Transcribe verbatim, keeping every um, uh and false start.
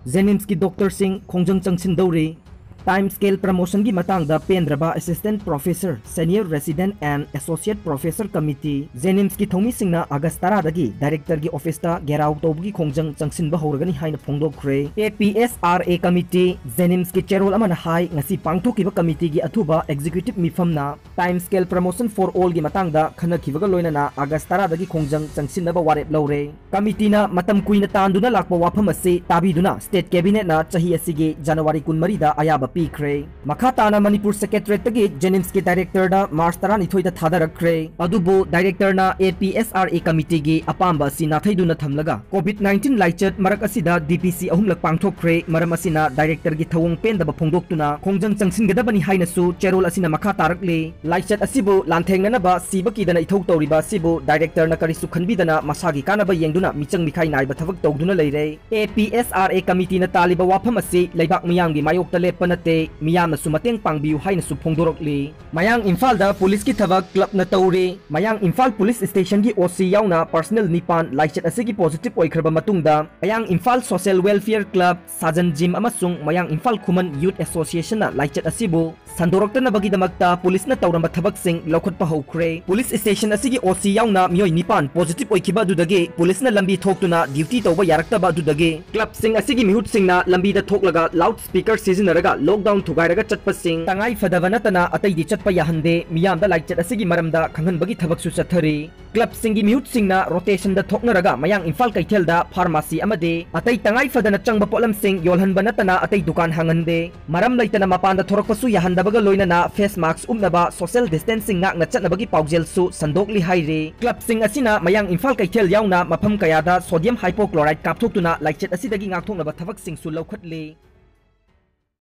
ꯖꯦꯅꯤꯝꯁꯀꯤ ꯗꯣꯛꯇꯔꯁꯤꯡ ꯈꯣꯡꯖꯪ ꯆꯪꯁꯤꯟꯗꯧꯔꯤ꯫ Time scale ꯄ꯭ꯔꯃꯣꯁꯟꯒꯤ ꯃꯇꯥꯡꯗ ꯄꯦꯟꯗ꯭ꯔꯕ Assistant Professor, Senior Resident and Associate Professor Committee, ꯖꯦꯅꯤꯝꯁꯀꯤ ꯊꯧꯃꯤꯁꯤꯡꯅ ꯑꯥꯒꯁ ꯇꯔꯥꯗꯒꯤ ꯗꯥꯏꯔꯦꯛꯇꯔꯒꯤ ꯑꯣꯐꯤꯁꯇ ꯘꯦꯔꯥꯎ ꯇꯧꯕꯒꯤ ꯈꯣꯡꯖꯪ ꯆꯪꯁꯤꯟꯕ ꯍꯧꯔꯒꯅꯤ ꯍꯥꯏꯅ ꯐꯣꯡꯗꯣꯛꯈ꯭ꯔꯦ꯫ A P S R A Committee, ꯖꯦꯅꯤꯝꯁꯀꯤ ꯆꯦꯔꯣꯜ ꯑꯃꯅ ꯍꯥꯏ, ꯉꯁꯤ ꯄꯥꯡꯊꯣꯛꯈꯤꯕ ꯀꯃꯤꯇꯤꯒꯤ ꯑꯊꯨꯕ ꯑꯦꯛꯖꯤꯀ꯭ꯌꯨꯇꯤꯚ ꯃꯤꯐꯝꯅ time scale promotion for All ꯒꯤ ꯃꯇꯥꯡꯗ ꯈꯟꯅꯈꯤꯕꯒ ꯂꯣꯏꯅꯅ ꯑꯥꯒꯁ ꯇꯔꯥꯗꯒꯤ ꯈꯣꯡꯖꯪ ꯆꯪꯁꯤꯟꯅꯕ ꯋꯥꯔꯦꯞ ꯂꯧꯔꯦ꯫ ꯀꯃꯤꯇꯤꯅ ꯃꯇꯝ ꯀꯨꯏꯅ ꯇꯥꯟꯗꯨꯅ ꯂꯥꯛꯄ ꯋꯥꯐꯝ ꯑꯁꯤ ꯇꯥꯕꯤꯗꯨꯅ ꯁ꯭ꯇꯦꯠ ꯀꯦꯕꯤꯅꯦꯠꯅ ꯆꯍꯤ ꯑꯁꯤꯒꯤ ꯖꯅꯋꯥꯔꯤ ꯀꯨꯟꯃꯔꯤꯗ ꯑꯌꯥꯕ ꯄꯤꯈ꯭ꯔꯦ꯫ ꯃꯈꯥ ꯇꯥꯅ ꯃꯅꯤꯄꯨꯔ ꯁꯦꯀ꯭ꯔꯦꯇꯔꯤꯌꯦꯠꯇꯒꯤ ꯖꯦꯅꯤꯝꯁꯀꯤ ꯗꯥꯏꯔꯦꯛꯇꯔꯗ ꯃꯥꯔꯆ ꯇꯔꯥꯅꯤꯊꯣꯏꯗ ꯊꯥꯗꯔꯛꯈ꯭ꯔꯦ꯫ ꯑꯗꯨꯕꯨ ꯗꯥꯏꯔꯦꯛꯇꯔꯅ A P S R A ꯀꯃꯤꯇꯤꯒꯤ ꯑꯄꯥꯝꯕ ꯑꯁꯤ ꯅꯥꯊꯩꯗꯨꯅ ꯊꯝꯂꯒ COVID nineteen ꯂꯥꯏꯆꯠ ꯃꯔꯛ ꯑꯁꯤꯗ D P C ꯑꯍꯨꯝꯂꯛ ꯄꯥꯡꯊꯣꯛꯈ꯭ꯔꯦ꯫ ꯃꯔꯝ ꯑꯁꯤꯅ ꯗꯥꯏꯔꯦꯛꯇꯔꯒꯤ ꯊꯧꯑꯣꯡ ꯄꯦꯟꯗꯕ ꯐꯣꯡꯗꯣꯛꯇꯨꯅ ꯈꯣꯡꯖꯪ ꯆꯪꯁꯤꯟꯒꯗꯕꯅꯤ ꯍꯥꯏꯅꯁꯨ ꯆꯦꯔꯣꯜ ꯑꯁꯤꯅ ꯃꯈꯥ ꯇꯥꯔꯛꯂꯤ꯫ ꯂꯥꯏꯆꯠ ꯑꯁꯤꯕꯨ ꯂꯥꯟꯊꯦꯡꯅꯅꯕ ꯁꯤꯕ ꯀꯤꯗꯅ ꯏꯊꯧ ꯇꯧꯔꯤꯕ ꯑꯁꯤꯕꯨ ꯗꯥꯏꯔꯦꯛꯇꯔꯅ ꯀꯔꯤꯁꯨ ꯈꯟꯕꯤꯗꯅ ꯃꯁꯥꯒꯤ ꯀꯥꯟꯅꯕ ꯌꯦꯡꯗꯨꯅ ꯃꯤꯆꯪ ꯃꯤꯈꯥꯏ ꯅꯥꯏꯕ ꯊꯕꯛ ꯇꯧꯗꯨꯅ ꯂꯩꯔꯦ꯫ A P S R A ꯀꯃꯤꯇꯤꯅ ꯇꯥꯜꯂꯤꯕ ꯋꯥꯐꯝ ꯑꯁꯤ ꯂꯩꯕꯥꯛ ꯃꯤꯌꯥꯝꯒꯤ ꯃꯥꯌꯣꯛꯇ ꯂꯦꯞꯄ ꯅꯠꯇꯦ, ꯃꯤꯌꯥꯝꯅꯁꯨ ꯃꯇꯦꯡ ꯄꯥꯡꯕꯤꯌꯨ ꯍꯥꯏꯅꯁꯨ ꯐꯣꯡꯗꯣꯔꯛꯂꯤ꯫ ꯃꯌꯥꯡ ꯏꯝꯐꯥꯜꯗ ꯄꯨꯂꯤꯁꯀꯤ ꯊꯕꯛ ꯀ꯭ꯂꯕꯅ ꯇꯧꯔꯦ꯫ ꯃꯌꯥꯡ ꯏꯝꯐꯥꯜ ꯄꯨꯂꯤꯁ ꯁ꯭ꯇꯦꯁꯟꯒꯤ O C ꯌꯥꯎꯅ ꯄꯔꯁꯅꯦꯜ ꯅꯤꯄꯥꯟ ꯂꯥꯏꯆꯠ ꯑꯁꯤꯒꯤ ꯄꯣꯖꯤꯇꯤꯚ ꯑꯣꯏꯈ꯭ꯔꯕ ꯃꯇꯨꯡꯗ, Mayang Imphal social welfare club, ꯁꯥꯖꯟ ꯖꯤꯝ ꯑꯃꯁꯨꯡ ꯃꯌꯥꯡ ꯏꯝꯐꯥꯜ ꯈꯨꯃꯟ ꯌꯨꯠ ꯑꯦꯁꯣꯁꯤꯌꯦꯁꯟꯅ ꯂꯥꯏꯆꯠ ꯑꯁꯤꯕꯨ ꯁꯟꯗꯣꯔꯛꯇꯅꯕꯒꯤꯗꯃꯛꯇ ꯄꯨꯂꯤꯁꯅ ꯇꯧꯔꯝꯕ ꯊꯕꯛꯁꯤꯡ ꯂꯧꯈꯠꯄ ꯍꯧꯈ꯭ꯔꯦ꯫ ꯄꯨꯂꯤꯁ ꯁ꯭ꯇꯦꯁꯟ ꯑꯁꯤꯒꯤ O C ꯌꯥꯎꯅ ꯃꯤꯑꯣꯏ ꯅꯤꯄꯥꯟ ꯄꯣꯖꯤꯇꯤꯚ ꯑꯣꯏꯈꯤꯕ ꯑꯗꯨꯗꯒꯤ ꯄꯨꯂꯤꯁꯅ ꯂꯝꯕꯤ ꯊꯣꯛꯇꯨꯅ ꯗ꯭ꯌꯨꯇꯤ ꯇꯧꯕ ꯌꯥꯔꯛꯇꯕ ꯑꯗꯨꯗꯒꯤ ꯀ꯭ꯂꯕꯁꯤꯡ ꯑꯁꯤꯒꯤ ꯃꯤꯍꯨꯠꯁꯤꯡꯅ ꯂꯝꯕꯤꯗ ꯊꯣꯛꯂꯒ ꯂꯥꯎꯗ ꯁ꯭ꯄꯤꯀꯔ ꯁꯤꯖꯤꯟꯅꯔꯒ ꯂꯣꯛꯗꯥꯎꯟ ꯊꯨꯒꯥꯏꯔꯒ ꯆꯠꯄꯁꯤꯡ ꯇꯉꯥꯏ ꯐꯗꯕ ꯅꯠꯇꯅ ꯑꯇꯩꯗꯤ ꯆꯠꯄ ꯌꯥꯍꯟꯗꯦ꯫ ꯃꯤꯌꯥꯝꯗ ꯂꯥꯏꯆꯠ ꯑꯁꯤꯒꯤ ꯃꯔꯝꯗ ꯈꯪꯍꯟꯕꯒꯤ ꯊꯕꯛꯁꯨ ꯆꯠꯊꯔꯤ꯫ ꯀ꯭ꯂꯕꯁꯤꯡꯒꯤ ꯃꯤꯍꯨꯠꯁꯤꯡꯅ ꯔꯣꯇꯦꯁꯟꯗ ꯊꯣꯛꯅꯔꯒ ꯃꯌꯥꯡ ꯏꯝꯐꯥꯜ ꯀꯩꯊꯦꯜꯗ ꯐꯥꯔꯃꯥꯁꯤ ꯑꯃꯗꯤ ꯑꯇꯩ ꯇꯉꯥꯏ ꯐꯗꯅ ꯆꯪꯕ ꯄꯣꯠꯂꯝꯁꯤꯡ ꯌꯣꯜꯍꯟꯕ ꯅꯠꯇꯅ ꯑꯇꯩ ꯗꯨꯀꯥꯟ ꯍꯥꯡꯍꯟꯗꯦ꯫ ꯃꯔꯝ ꯂꯩꯇꯅ ꯃꯄꯥꯟꯗ ꯊꯣꯔꯛꯄꯁꯨ ꯌꯥꯍꯟꯗꯕꯒ ꯂꯣꯏꯅꯅ ꯐꯦꯁ ꯃꯥꯛꯁ ꯎꯞꯅꯕ, ꯁꯣꯁꯤꯌꯦꯜ ꯗꯤꯁꯇꯦꯟꯁꯤꯡ ꯉꯥꯛꯅ ꯆꯠꯅꯕꯒꯤ ꯄꯥꯎꯖꯦꯜꯁꯨ ꯁꯟꯗꯣꯛꯂꯤ ꯍꯥꯏꯔꯤ꯫ ꯀ꯭ꯂꯕꯁꯤꯡ ꯑꯁꯤꯅ ꯃꯌꯥꯡ ꯏꯝꯐꯥꯜ ꯀꯩꯊꯦꯜ ꯌꯥꯎꯅ ꯃꯐꯝ ꯀꯌꯥꯗ ꯁꯣꯗꯤꯌꯝ ꯍꯥꯏꯄꯣꯀ꯭ꯂꯣꯔꯥꯏꯗ ꯀꯥꯞꯊꯣꯛꯇꯨꯅ ꯂꯥꯏꯆꯠ ꯑꯁꯤꯗꯒꯤ ꯉꯥꯛꯊꯣꯛꯅꯕ ꯊꯕꯛꯁꯤꯡꯁꯨ ꯂꯧꯈꯠꯂꯤ꯫